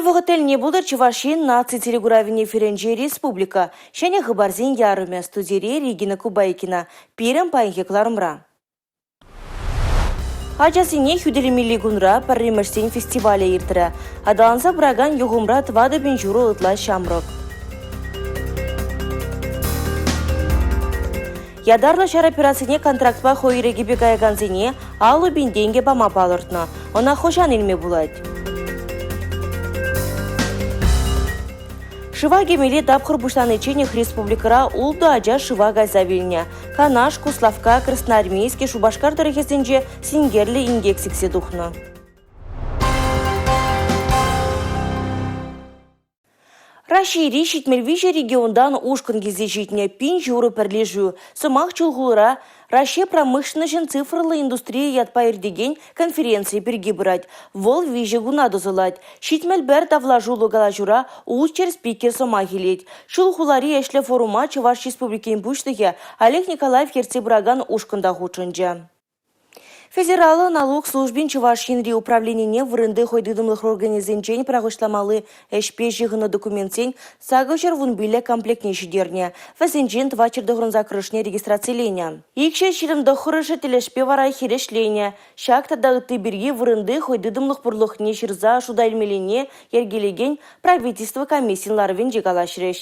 вӑхӑт тӗлне пултӑр Чӑваш Ен наци телекуравӗн эфирӗнче республика. Ҫӗнӗ хыпарсен ярӑмӗ. Студире Регина Кубайкина. Пирӗн паянхи кӑларӑмра. Ачасене хӳтӗлемелли кунра пӗрремӗшсен фестивалӗ иртрӗ. Аталанса пыракан юхӑмра 4,5 ытла ҫамрӑк. Ятарлӑ ҫар операцине контрактпа хӑй ирӗкӗпе каякансене 50 пин тенкӗ пама палӑртнӑ. Ӑна хӑҫан илме пулать? Шыва кӗмелли тапхӑр пуҫланичченех республикӑра ултӑ ача шыва кайса вилнӗ. Канаш, Куславкка, Красноармейски, Шупашкар тӑрӑхӗсенче синкерлӗ инкек сиксе тухнӑ. Раҫҫейри 73 регионтан ушкӑн килсе ҫитнӗ 1500 пӗрлешӳ. Сӑмах Чулхулара Раҫҫей промышленноҫӗн цифрӑллӑ индустрийӗ ятпа иртекен конференци пирки пырать. Вӑл виҫӗ куна тӑсӑлать. 71 тавлашуллӑ калаҫура 600 спикер сӑмах илет. Чулхулари ӗҫлӗ форума Чӑваш Республикин Пуҫлӑхӗ Олег Николаев ертсе пыракан ушкӑн та хутшӑнчӗ. Федераллӑ налук службин Чӑваш Енри управленине вырӑнти хӑй тытӑмлӑх органӗсенчен пӑрахӑҫламалли ӗҫпе ҫыхӑннӑ документсен 815 комплектне ҫитернӗ. Вӗсенчен 498-шне регистрациленӗ. 229-шӗ тӗлӗшпе вара хирӗҫленӗ. Ҫак тата ытти пирки вырӑнти хӑй тытӑмлӑх пурлӑхне ҫырса шута илмеллине йӗркелекен правительство комиссин ларӑвӗнче калаҫрӗҫ.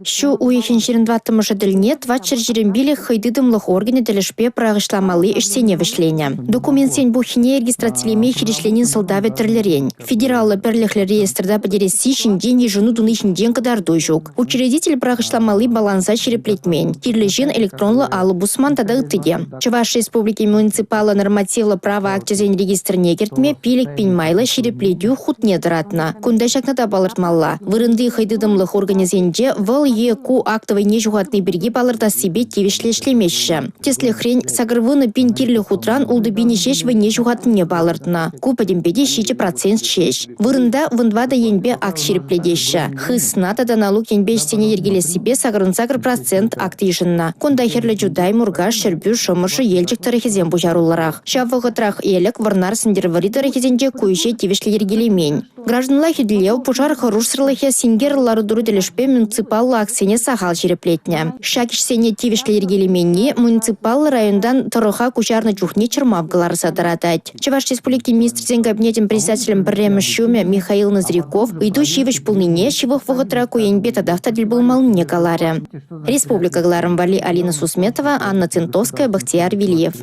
Ҫу уйӑхӗн 24-мӗшӗ тӗлне 425 хӑй тытӑмлӑх органӗ тӗлӗшпе пӑрахӑҫламалли ӗҫсене вӗҫленӗ. Документсен пуххине регистрацилеме хирӗҫленин сӑлтавӗ тӗрлӗрен. Федераллӑ пӗрлӗхлӗ реестрта пӗтересси ҫинчен йышӑну туни ҫинчен кӑтарту ҫук. Учредитель пӑрахӑҫламалли баланса ҫирӗплетмен, кирлӗ ҫын электронлӑ алӑ пусман тата ытти те. Чӑваш Республикин муниципаллӑ нормативлӑ право акчӗсен регистрне кӗртме 5 000 майлӑ ҫирӗплетӳ хутне тӑратнӑ. Кунта ҫакна та палӑртмалла. Вырӑнти хӑйтытӑмлӑх органӗсенче вӑл е ку акт вӑйне ҫухатни пирки палӑртассипе тивӗҫлӗ ӗҫлемеҫҫӗ. Тӗслӗхрен, 80 пин кирлӗ хутран 6 пинӗ ҫеҫ вӑйне ҫухатнине палӑртнӑ. Ку пӗтӗмпе те 7% ҫеҫ. Вырӑнта 14 енпе акт ҫирӗплетеҫҫӗ. Хысна тата налук енпе ӗҫсене йӗркелессипе 88 процент акт йышӑннӑ. Кунта Хӗрлӗ Чутай, Муркаш, Ҫӗрпӳ, Шӑмӑршӑ, Елчӗк тӑрӑхӗсем пуҫаруллӑрах. Ҫав вӑхӑтрах Элӗк, Вӑрнар, Сӗнтӗрвӑрри тӑрӑхӗсенче ку ӗҫе тивӗҫлӗ йӗркелемен. Гражданла хӳтӗлев, пушар хӑрушсӑрлӑхӗ, синкерлӗ лару-тӑру тӗлӗшпе муниципаллӑ актсене сахал ҫирӗплетнӗ. Ҫак ӗҫсене тивӗҫлӗ йӗркелеменни муниципаллӑ районтан тӑрӑха куҫарнӑ чухне чӑрмав кӑларса тӑратать. Чӑваш Республикин Министрсен Кабинечӗн председателӗн пӗрремӗш ҫумӗ Михаил Ноздряков ыйту ҫивӗч пулнине, ҫывӑх вӑхӑтра ку енпе татах та тӗл пулмаллине каларӗ. Республика кӑларӑм валли Алина Сусметова, Анна Центовская, Бахтияр Вильев.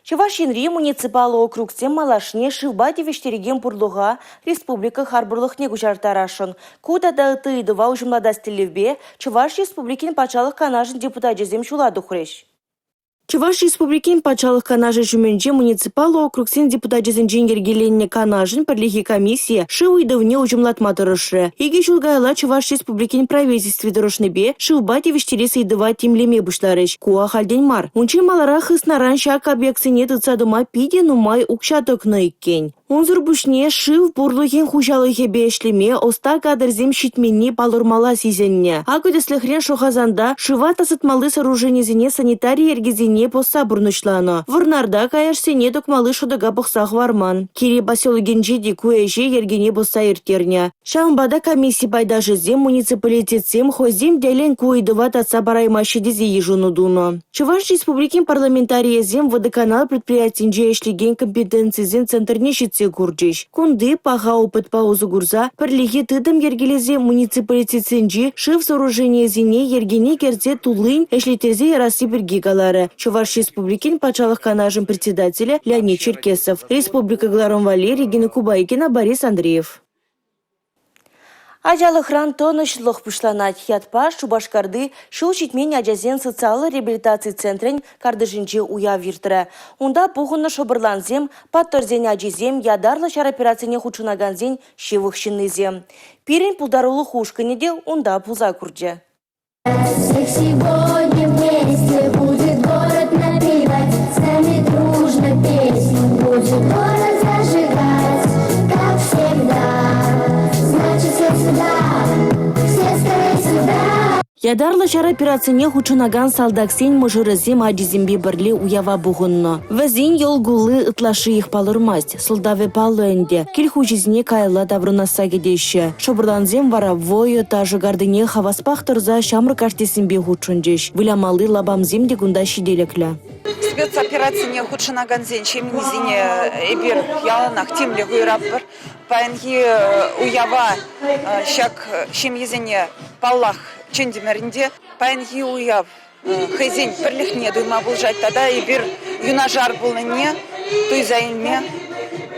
Чӑваш Енри муниципаллӑ округсем малашне шывпа тивӗҫтерекен пурлӑха республика харпӑрлӑхне куҫарттарасшӑн. Ку тата ытти ыйтӑва уҫӑмлатас тӗллевпе Чӑваш Республикин Патшалӑх Канашӗн депутачӗсем ҫула тухрӗҫ. Чӑваш Республикин Патшалӑх Канашӗ ҫумӗнче муниципаллӑ округсен депутачӗсенчен йӗркеленнӗ Канашӑн пӗрлехи комиссийӗ шыв ыйтӑвне уҫӑмлатма тӑрӑшрӗ. Икӗ ҫул каялла Чӑваш Республикин Правительстви тӑрӑшнипе шывпа тивӗҫтерес ыйтӑва тимлеме пуҫларӗҫ. Ку ахальтен мар. Унччен маларах хыснаран ҫак объектсене тытса тӑма питӗ нумай укҫа тӑкнӑ иккен. Унсӑр пуҫне шыв пурлӑхӗн хуҫалӑхӗпе ӗҫлеме ӑста кадрсем ҫитменни палӑрмалла сисӗннӗ. Акӑ, тӗслӗхрен, Шӑхасанта шыва тасатмалли сооруженисене санитари йӗркисене пӑсса пурнӑҫланӑ. Вӑрнарта каяшсене тӑкмалли шӑтӑка пӑхса хӑварман. Кире поселокӗнче те ку ӗҫе йӗркене пӑсса ирттернӗ. Ҫавӑнпа та комисси пайташӗсем муниципалитетсем хӑйсем тӗллӗн ку ыйтӑва татса параймаҫҫӗ тесе йышӑну тунӑ. Чӑваш Республикин парламентарийӗсем «Водоканал» предприятинче ӗҫлекен компетенцисен центрне ҫитсе курчӗҫ. Кунти паха опытпа усӑ курса пӗрлехи тытӑм йӗркелесе муниципалитетсенчи шыв сооруженийӗсене йӗркене кӗртсе туллин ӗҫлеттерсе ярасси пирки каларӗ Чӑваш Республикин Патшалӑх Канашӗн Председателӗ Леонид Черкесов. Республика кӑларӑм валли Регина Кубайкина, Борис Андреев. Ачалӑхран тӑнӑҫлӑх пуҫланать ятпа Шупашкарти ҫул ҫитмен ачасен социаллӑ реабилитаци центрӗн картишӗнче уяв иртрӗ. Унта пухӑннӑ шӑпӑрлансем, паттӑрсен ачисем, ятарлӑ ҫар операцине хутшӑнакансен ҫывӑх ҫыннисем. Пирӗн пултарулӑх ушкӑнӗ те унта пулса курчӗ. Ятарлӑ ҫар операцине хутшӑнакан салтаксен мӑшӑрӗсем ачисемпе пӗрле уява пухӑннӑ. Вӗсен йӑл кулли ытлашшиех палӑрмасть. Сӑлтавӗ паллӑ ӗнтӗ, кил хуҫисене каялла таврӑнасса кӗтеҫҫӗ. Шӑпӑрлансем вара вӑйӑ, ташӑ картине хаваспах тӑрса ҫамрӑк артистсемпе хутшӑнчӗҫ. Вылямалли лапамсем те кунта ҫителӗклӗ. Спецоперацине хутшӑнакансен ҫемйисене эпир яланах тимлӗх уйӑратпӑр. Паянхи уява ҫак ҫемьесене, паллах, чӗнтӗмӗр ӗнтӗ. Паянхи уяв хӑйсен пӗрлӗхне туйма пулӑшать тата эпир юнашар пулнине туйса илме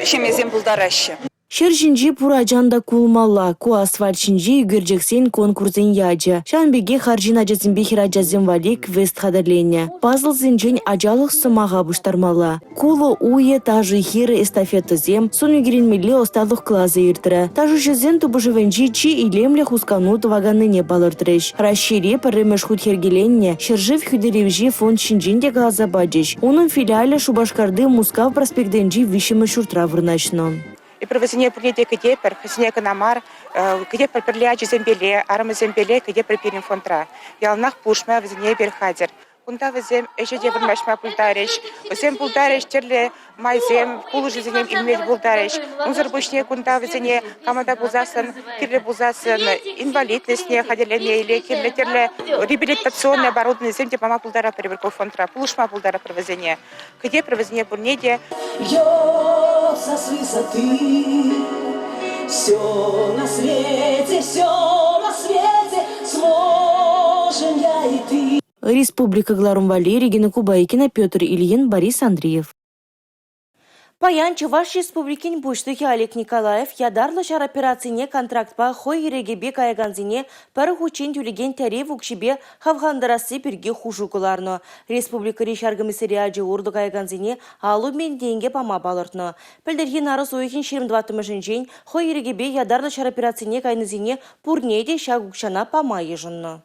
ҫемьесем пултараҫҫӗ. Ҫӗр ҫинчи пур ачан та кулмалла. Ку асфальт ҫинчи ӳкерчӗксен конкурсӗн ячӗ. Ҫавӑн пекех арҫын ачасемпе хӗрачасем валли квест хатӗрленӗ. Пазлсенчен ачалӑх сӑмаха пуҫтармалла. Кулӑ уйӗ, ташӑ хирӗ, эстафетӑсем, сӑн ӳкерӗнмелли ӑсталӑх класӗ иртрӗ. Ташӑҫӑсен тупӑшӑвӗнчи чи илемлӗ хускану тӑваканнине палӑртрӗҫ. Раҫҫейре пӗрремӗш хут йӗркеленнӗ ҫӗршыв хӳтӗлевҫи фонд ҫинчен те каласа пачӗҫ. Унӑн филиалӗ Шупашкарти Мускав проспектӗнчи виҫҫӗмӗш ҫуртра вырнаҫнӑ. Эпир вӗсене пурне те кӗтетпӗр, хӑйсене кӑна мар, кӗтетпӗр пӗрле ачисемпеле, арӑмӗсемпеле кӗтетпӗр пирӗн фондра. Яланах пулӑшма вӗсене эпир хатӗр. Кунта вӗсем ӗҫе те вырнаҫма пултарӗҫ, вӗсем пултарӗҫ тӗрлӗ майсем, пулӑшусене илме пултарӗҫ. Унсӑр пуҫне кунта вӗсене кама та пулсассӑн, кирлӗ пулсассӑн инвалидностьне хатӗрлеме или кирлӗ тӗрлӗ реабилитационный оборудованисем те пама пултаратпӑр эпир ку фондра, пулӑшма пултаратпӑр вӗсене. Кӗтетпӗр вӗсене пурне те. Льется с высоты все на свете, все на свете сможем я и ты. Республика кӑларӑм валли Регина Кубайкина, Петр Ильин, Борис Андреев. Паян Чӑваш Республикин Пуҫлӑхӗ Олег Николаев ятарлӑ ҫар операцине контрактпа хӑй ирӗкӗпе каякансене пӗр хутчен тӳлекен тӗрев укҫипе хавхалантарасси пирки хушу кӑларнӑ. Республикӑри ҫар комиссариачӗ урлӑ каякансене 50 пин тенкӗ пама палӑртнӑ. Пӗлтӗрхи нарӑс уйӑхӗн 24-мӗшӗнчен хӑй ирӗкӗпе ятарлӑ ҫар операцине кайнисене пурне те ҫак укҫана пама йышӑннӑ.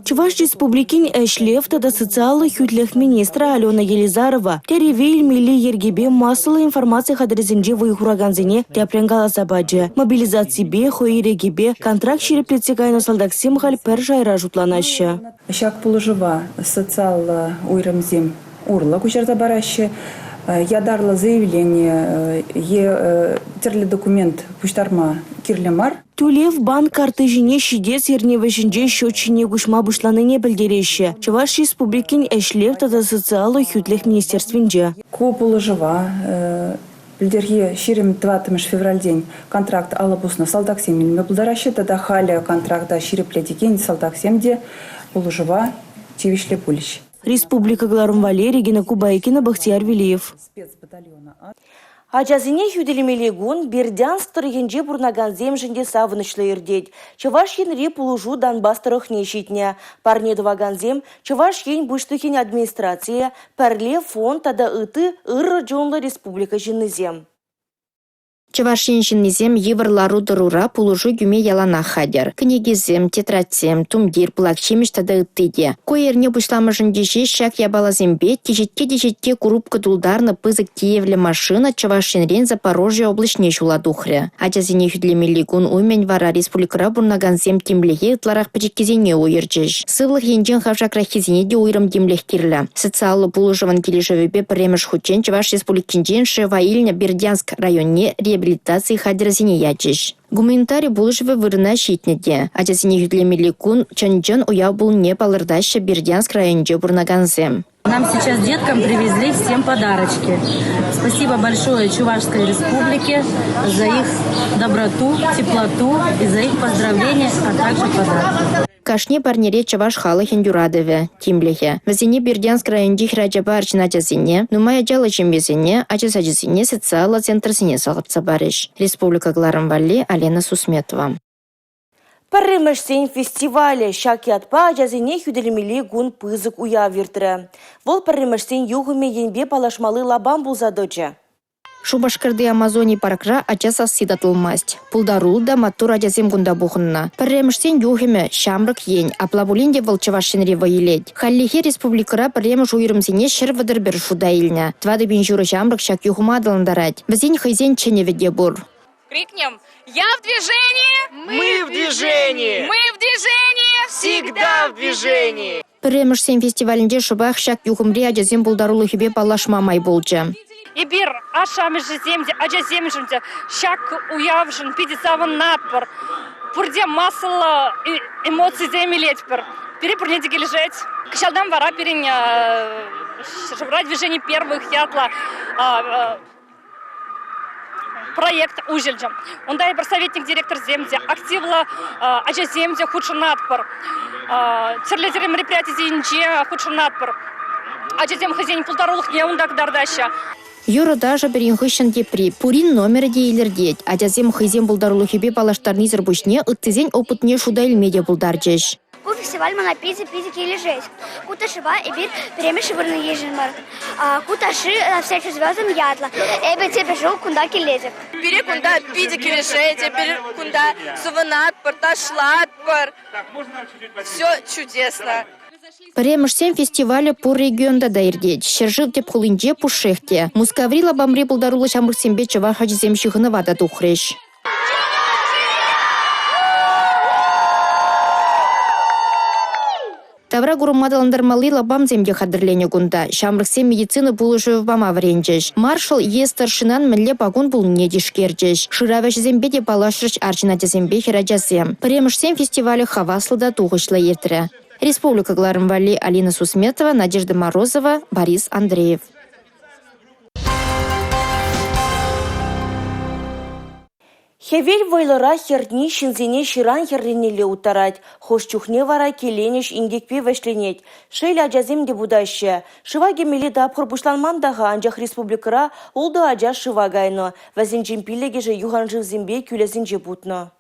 Чӑваш Республикин ӗҫлев тата социаллӑ хӳтлӗх министрӗ Алена Елизарова тӗреве илмелли йӗркепе массӑллӑ информаци хатӗрӗсенче вӑй хуракансене тӗплӗн каласа пачӗ. Мобилизаципе, хӑй ирӗкӗпе контракт ҫирӗплетсе кайнӑ салтаксем халь пӗр шайра шутланаҫҫӗ. Ҫак пулӑшӑва социаллӑ уйрӑмсем урлӑ куҫарса параҫҫӗ. Ятарлӑ заявлени е тӗрлӗ документ пуҫтарма кирлӗ мар. Тӳлев банк картти ҫине ҫитес эрне вӗҫӗнче счет ҫине куҫма пуҫланине пӗлтереҫҫӗ Чӑваш Республикин ӗҫлев тата социаллӑ хӳтлӗх министерствинче. Ку пулӑшӑва пӗлтӗрхи 24 февральтен контракт алӑ пуснӑ салтаксем илме пултараҫҫӗ тата халӗ контракта ҫирӗплетекен салтаксем те пулӑшӑва тивӗҫлӗ пулӗҫ. Республика кӑларӑм валли Регина Кубайкина, Бахтияр Велиев. Ачасене хӳтӗлемелли кун Бердянск тӑрӑхӗнче пурӑнакансемшӗн те савӑнӑҫлӑ иртет. Чӑваш Енри пулӑшу Донбасс тӑрӑхне ҫитнӗ. Парне тӑвакансем Чӑваш Ен Пуҫлӑхӗн администрацийӗ, Пӗрле фонд тата ытти ырӑ чунлӑ республика ҫыннисем. Чӑваш Ен ҫыннисем йывӑр лару-тӑрура пулӑшу кӳме яланах хатӗр. Кӗнекесем, тетрадьсем, тумтир, пылак ҫимӗҫ тата ытти те. Ку эрне пуҫламӑшӗнче ҫеҫ ҫак япаласемпе теҫетке-теҫетке курупка тултарнӑ пысӑк тиевлӗ машина Чӑваш Енрен Запорожье облаҫне ҫула тухрӗ. Ачасене хӳтӗлемелли кун умӗн вара республикӑра пурӑнакансем тимлӗхе ытларах пӗчӗккисене уйӑрчӗҫ. Сывлӑх енчен хавшакраххисене те уйрӑм тимлӗх кирлӗ. Социаллӑ пулӑшӑвӑн килӗшӗвӗпе пӗрремӗш хутчен Чӑваш Республикинчен шефа илнӗ Бердянск районне реабилитаци хатӗрӗсене ячӗҫ. Гуманитари пулӑшӑвӗ вырӑна ҫитнӗ те. Ачасене хӳтӗлемелли кун чӑн-чӑн уяв пулнине палӑртаҫҫӗ Бердянск районӗнче пурӑнакансем. Нам сейчас деткам привезли всем подарочки. Спасибо большое Чувашской Республике за их доброту, теплоту и за их поздравления, а также подарки. Кашни парнере чӑваш халӑхӗн юратӑвӗ, тимлӗхӗ. Вӗсене Бердянск районӗнчи хӗрачапа арҫын ачасене, нумай ачаллӑ ҫемьесене, ача сачӗсене, социаллӑ центрсене салатса парӗҫ. Республика кӑларӑм валли Алена Сусметова. Пӗрремӗшсен фестивалӗ ҫак ятпа ачасене хӳтӗлемелли кун пысӑк уяв иртрӗ. Вӑл пӗрремӗшсен юхӑмӗ енпе паллашмалли лапам пулса тӑчӗ. Шупашкарти «Амазони» паркра ача сасси татӑлмасть. Пултаруллӑ та маттур ачасем кунта пухӑннӑ. Пӗрремӗшсен юхӑмӗ – ҫамрӑк ен. Апла пулин те вӑл Чӑваш Енре вӑй илет. Хальлӗхе республикӑра пӗрремӗш уйрӑмсене 131 шута илнӗ. 4 пин ҫурӑ ҫамрӑк ҫак юхӑма аталантарать. Вӗсен хӑйсен чӗнӗвӗ те пур. Крикнем «Я в движении!» Мы в движении! Мы в движении! Всегда! всегда в движении. Пӗрремӗшсен фестивалӗнче шӑпах ҫак юхӑмри ачасен пултарулӑхӗпе паллашма май пулчӗ. Эпир ашшӗ-амӑшӗсем те, ачасемшӗн те ҫак уявшӑн питӗ савӑнатпӑр. Пурте массӑллӑ эмоцисем илетпӗр. Пире пурне те килӗшет. Кӑҫалтан вара пирӗн ҫӗршывра «Движение первых» ятлӑ проект уҫӑлчӗ. Унта эпир советник директорсем те, активлӑ ачасем те хутшӑнатпӑр. Тӗрлӗ-тӗрлӗ мероприятисенче хутшӑнатпӑр. Ачасем хӑйсен пултарулӑхне унта кӑтартаҫҫӗ. Юрӑ-ташӑ пӗрин хыҫҫӑн тепри. Пурин номерӗ те илӗртет. Ачасем хӑйсен пултарулӑхӗпе паллаштарнисӗр пуҫне ыттисен опытне шута илме те пултарчӗҫ. Ку фестиваль мана питӗ-питӗ килӗшет. Ку ташӑпа эпир пӗрремӗш вырӑн йышӑнмӑр. Ку ташши «Навстречу звездам» ятлӑ. Эпӗ тепӗр ҫул кунта килетӗп. Пире кунта питӗ килӗшет. Эпир кунта сӑвӑнатпӑр, ташлатпӑр. Все чудесно. Пӗрремӗшсен фестивалӗ пур регионта та иртет. Ҫӗршыв тӗп хулинче пушшех те. Мускаври лапамри пултаруллӑ ҫамрӑксемпе чӑваш ачисем ҫыхӑнӑва та тухрӗҫ. Тавра курӑма аталантармалли лапамсем те хатӗрленӗ кунта. Ҫамрӑксем медицина пулӑшӑвӗ пама вӗренчӗҫ. Маршал е старшинан мӗнле пакун пулнине тишкерчӗҫ. Шырав ӗҫӗсемпе те паллашрӗҫ арҫын ачасемпе хӗрачасем. Пӗрремӗшсен фестивалӗ хаваслӑ та тухӑҫлӑ иртрӗ. Республика кӑларӑм валли Алина Сусметова, Надежда Морозова, Борис Андреев. Хӗвел вӑйлӑрах хӗртни ҫынсене ҫыран хӗрринелле уттарать. Хӑш чухне вара киленӗҫ инкекпе вӗҫленет. Шел, ачасем те путаҫҫӗ. Шыва кӗмелли тапхӑр пуҫланман та-ха, анчах республикӑра 6 ача шыва кайнӑ. Вӗсенчен пиллӗкӗшӗ юхан шывсемпе кӳлӗсенче путнӑ.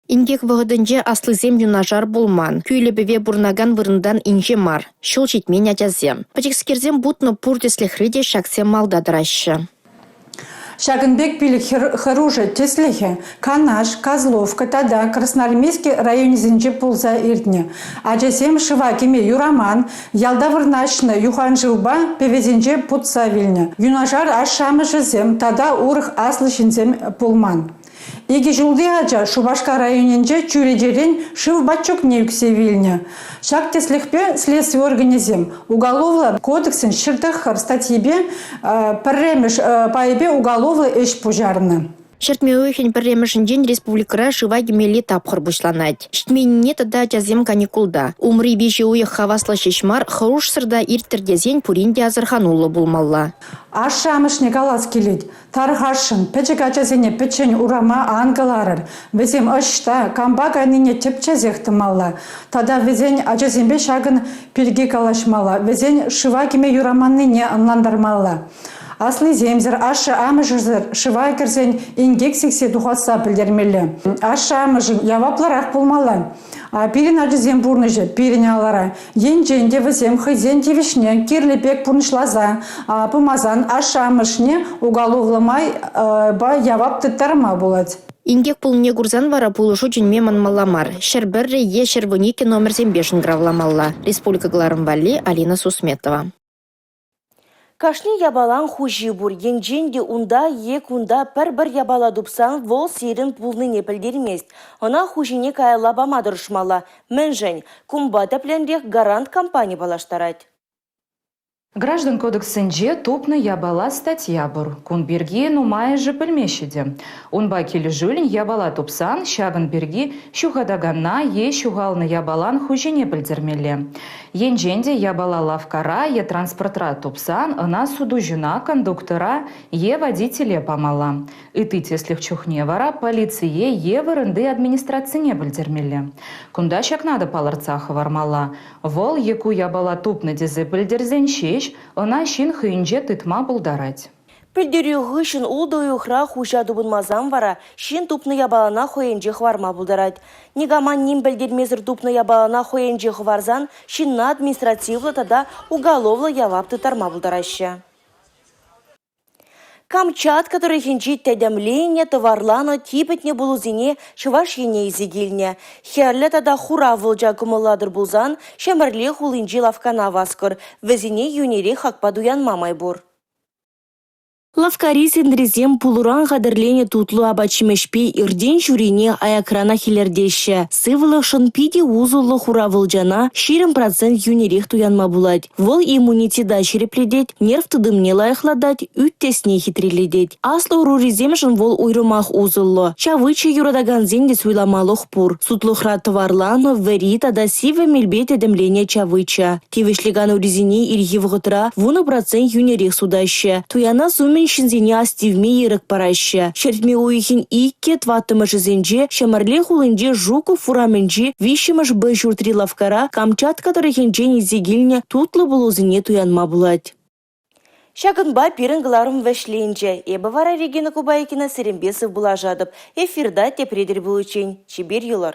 Инкек вӑхӑтӗнче аслисем юнашар пулман. Кӳлӗ-пӗве пурӑнакан вырӑнтан инҫе мар. Ҫул ҫитмен ачасем. Пӗчӗкскерсем путнӑ пур тӗслӗхре те ҫаксем малта тӑраҫҫӗ. Ҫакӑн пек пилӗк хӑрушӑ тӗслӗхӗ Канаш, Козловка тата Красноармейски районӗсенче пулса иртнӗ. Ачасем шыва кӗме юраман, ялта вырнаҫнӑ юханшывпа пӗвесенче путса вилнӗ. Юнашар ашшӗ-амӑшӗсем тата урӑх аслӑ ҫынсем пулман. Икӗ ҫулти ача Шупашкар районӗнче чӳречерен шыв бачокне ӳксе вилнӗ. Ҫак тӗслӗхпе следстви органӗсем Уголовлӑ кодексӑн 109 статйипе пӗрремӗш пайӗпе уголовлӑ ӗҫ пуҫарнӑ. Ҫӗртме уйӑхӗн пӗрремӗшӗнчен республикӑра шыва кӗмелли тапхӑр пуҫланать. Ҫитменнине тата ачасем каникулта. Умри виҫӗ уйӑх хаваслӑ ҫеҫ мар, хӑрушсӑр та ирттӗр тесен пурин те асӑрхануллӑ пулмалла. Ашшӗ-амӑшне калас килет, Тархасшӑн, пӗчӗк ачасене пӗччен урама ан кӑларӑр. Вӗсем ӑҫта, кампа кайнине тӗпчесех тӑмалла. Тата вӗсен ачасемпе ҫакӑн пирки калаҫмалла, вӗсен шыва кӗме юраманнине ӑнлантармалла. Аслисемсӗр, ашшӗ-амӑшӗсӗр шыва кӗрсен инкек сиксе тухасса пӗлтермелле. Ашшӗ-амӑшӗн яваплӑрах пулмалла. Пирӗн ачасен пурнӑҫӗ пирӗн алӑра. Енчен те вӗсем хӑйсен тивӗҫне кирлӗ пек пурнӑҫласа пымасан ашшӗ-амӑшне уголовлӑ майпа явап тыттарма пулать. Инкек пулнине курсан вара пулӑшу чӗнме манмалла мар. 101 е 112 номерсемпе шӑнкӑравламалла. Республика кӑларӑм валли Алина Сусметова. Кашни япалан хуҫи пур. Енчен те унта е кунта пӗр-пӗр япала тупсан вӑл сирӗн пулнине пӗлтермест. Ӑна хуҫине каялла пама тӑрӑшмалла. Мӗншӗн? Кунпа тӗплӗнрех «Гарант» компани паллаштарать. Граждан кодексӗнче тупнӑ япала статья пур. Кун пирки нумайӑшӗ пӗлмеҫҫӗ те. Унпа килӗшӳллӗн япала тупсан ҫакӑн пирки ҫухатаканна е ҫухалнӑ япалан хуҫине пӗлтермелле. Енчен те япала лавккара е транспортра тупсан ӑна сутуҫӑна, кондуктора е водителе памалла. Ытти тӗслӗх чухне вара полицие е вырӑнти администрацине пӗлтермелле. Кунта ҫакна та палӑртса хӑвармалла. Вӑл е ку япала тупнӑ тесе пӗлтерсен ҫеҫ ӑна ҫын хӑйӗнче тытма пултарать. Пӗлтерӳ хыҫҫӑн ултӑ уйӑхра хуҫа тупӑнмасан вара ҫын тупнӑ япалана хӑйӗнче хӑварма пултарать. Никама ним пӗлтермесӗр тупнӑ япалана хӑйӗнче хӑварсан ҫынна административлӑ тата уголовлӑ явап тыттарма пултараҫҫӗ. Камчатка тӑрӑхӗнчи тӗтӗмленӗ, тӑварланӑ, типӗтнӗ пулӑсене Чӑваш Ене илсе килнӗ. Хӗрлӗ тата хура вӑлча кӑмӑллатӑр пулсан Ҫӗмӗрле хулинчи лавккана васкӑр. Вӗсене йӳнӗрех хакпа туянма май пур. Лавккари сентресем пулӑран хатӗрленӗ тутлӑ апат-ҫимӗҫпе иртен-ҫӳрене аякранах илӗртеҫҫӗ. Сывлӑхшӑн питӗ усӑллӑ хура вӑлчана 20 процент йӳнӗрех туянма пулать. Вӑл иммунитета ҫирӗплетет, нерв тытӑмне лайӑхлатать, ӳт тӗсне хитрелетет. Аслӑ ӑрурисемшӗн вӑл уйрӑмах усӑллӑ. Чавыча юратакансен те суйламалӑх пур. Сутлӑхра тӑварланӑ, вӗри тата сивӗ мелпе тӗтӗмленӗ чавыча. Тивӗҫлӗ канурисене ирхи вӑхӑтра 10 процент йӳнӗрех сутаҫҫӗ. Туянас умӗн ҫынсене ас тивме ирӗк параҫҫӗ. Ҫӗртме уйӑхӗн 2-4-мӗшӗсенче Ҫӗмӗрле хулинчи Жуков урамӗнчи 3-мӗш Б ҫуртри лавккара Камчатка тӑрӑхӗнчен илсе килнӗ тутлӑ пулӑсене туянма пулать. Ҫакӑнпа пирӗн кӑларӑм вӗҫленчӗ. Эпӗ вара Регина Кубайкина сирӗнпе сывпуллашатӑп. Эфирта тепре тӗл пуличчен. Чипер юлӑр.